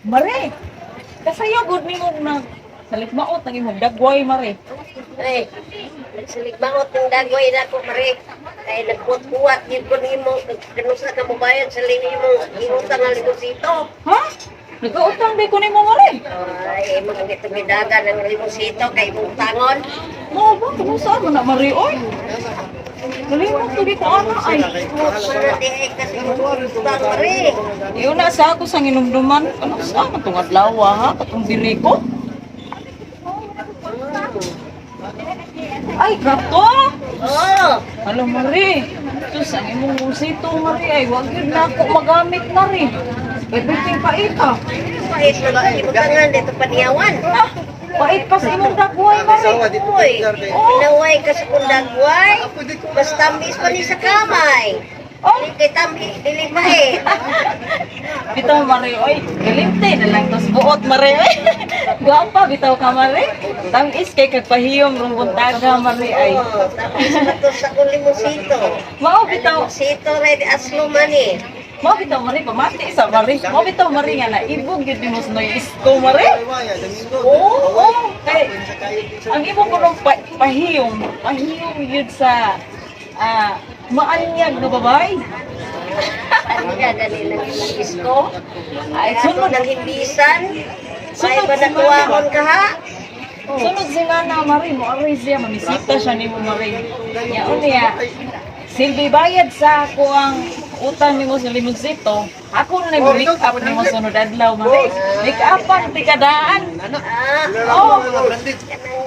Mare, kasayo gud nimo nag salikmaot ng imong dagway, Mare. Ay, nagsaligbangot ng dagway na ako, mare. Kay nagkuat-kuat, yun ko nimo, kanusa ka mo bayad sa lini mo, inutang nga limosito. Ha? Nagkautang di ko nimo, Mare. Ay, mga gitumidaga ng limosito kay imong utangon. Mao ba kanusa man na, Mare, oy? Kalimot lagi ko ana ay. Wala di ay kasi imong utang, mare. Iyo na sa ako sa nginumduman. Ano sa man tong adlaw ha? Katong diri ko. Ay, kato! Oh, Hala, Mare. Sus, ang imong musito, Mare, ay wag yun na ako magamit, Mare. Everything pait ah. pait na ba ibutangan dito paniyawan? Ah, pait pa sa imong dagway, Mare. Uy, pinaway ka sa kong dagway, mas tamis pa ni sa kamay. Oh, Dili kay tami, dili pait. Bitaw, Mare, oy. Galimte na lang tos buot, Mare, oy. Gwapa bitaw ka, Mare. Tamis kay kagpahiyom rong buntaga, Mare, ay. Oh, tamis pa to sa kong limosito. Mao bitaw, Limosito red aslo man eh. Mao bitaw, Mare, pamati sa Mare. Mao bitaw, Mare, nga naibog yun ni mo sa Noy Isko, Mare. Oo, oo. Kay ang imo ko nung pahiyom, pahiyom yun sa maanyag na babae. Ano ka, dali lang imong isko. Ay, Sunod sunod, ng himbisan. May Sunod ba si nakuwaon ka ha? Sunod si Nana, Mare, mo aroy siya, mamisita siya nimo, Mare. Yaon niya, silbi bayad sa ako ang utang nimo sa limonsito. Ako na nag-make up nimo sunod adlaw, Mare. Make upan ti kadaan. Ah, Oh,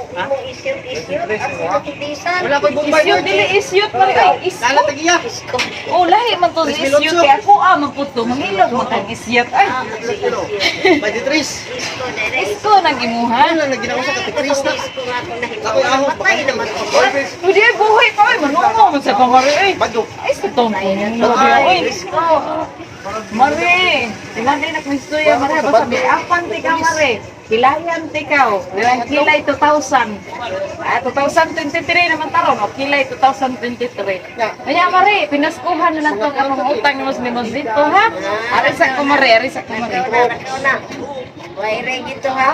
kanang imong isyot-isyot. Ang imong himbisan. Wala ko'y Bombay. Isyot dili isyot, Mare, ay isko. Lala tagiya. Isko. Oh, lahi man to sa isyot kay ako ah man pud to mangilog man kang isyot ay. Ah, si isyot. 23. Isko, dere. Isko nang imuha. Ano lang naginawa sa katikris na. Isko nga akong Ako'y nahibaw. ahos. Patay naman to. Hindi ay buhay pa ay manungo man sa kamari ay. Bado. Ay sa tong Ay, oy. isko. Mare, tingnan na kung istorya, Mare, basta may apan ti ka, Mare. Kilayan ti ka. Kilay 2000. Ah, 2023 naman taron, o kilay 2023. Kanya, Mare, pinaskuhan na lang tong among utang mo sa limosito ha. Ari sa ko, Mare, ari sa ko, Mare. Nakaw na, nakaw na. Way, ready to ha?